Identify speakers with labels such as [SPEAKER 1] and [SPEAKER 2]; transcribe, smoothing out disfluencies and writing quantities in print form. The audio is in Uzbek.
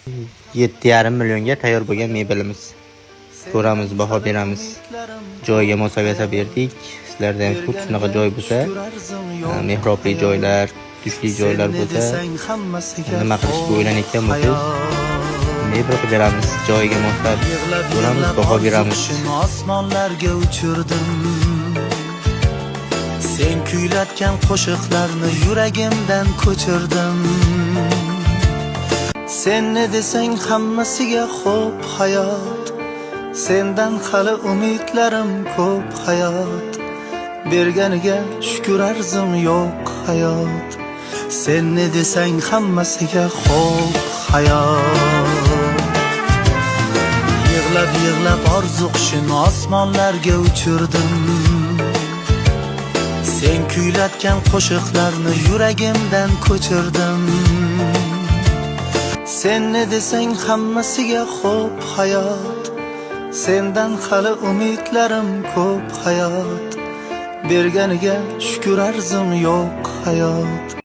[SPEAKER 1] 7,5 millionga tayyor bo'lgan mebelimiz. Ko'ramiz, baho beramiz. Joyiga moslab yasab berdik. Sizlarda ham xuddi shunaqa joy bo'lsa, mehrobli joylar, tushlik joylar bo'lsa, nima qilishga o'ylanayotgan bo'lsangiz, mebel qilib beramiz. Joyiga moslab
[SPEAKER 2] Yig'lab
[SPEAKER 1] ko'ramiz,
[SPEAKER 2] yig'lab
[SPEAKER 1] baho
[SPEAKER 2] orzu
[SPEAKER 1] beramiz.
[SPEAKER 2] Qushini osmonlarga uchirdim. Sen kuylatgan qo'shiqlarni yuragimdan ko'chirdim. Sen ne desang hammasiga xo'p, hayot. Sendan hali umidlarim ko'p, hayot. Berganiga shukur, arzim yo'q, hayot. Sen ne desang hammasiga xo'p, hayot. Yig'lab yig'lab orzu qushini osmonlarga uchirdim. Sen kuylatgan qo'shiqlarni yuragimdan ko'chirdim. Sen ne desang hammasiga xo'p, hayot. Sendan hali umidlarim ko'p, hayot. Berganiga shukur, arzim yo'q, hayot.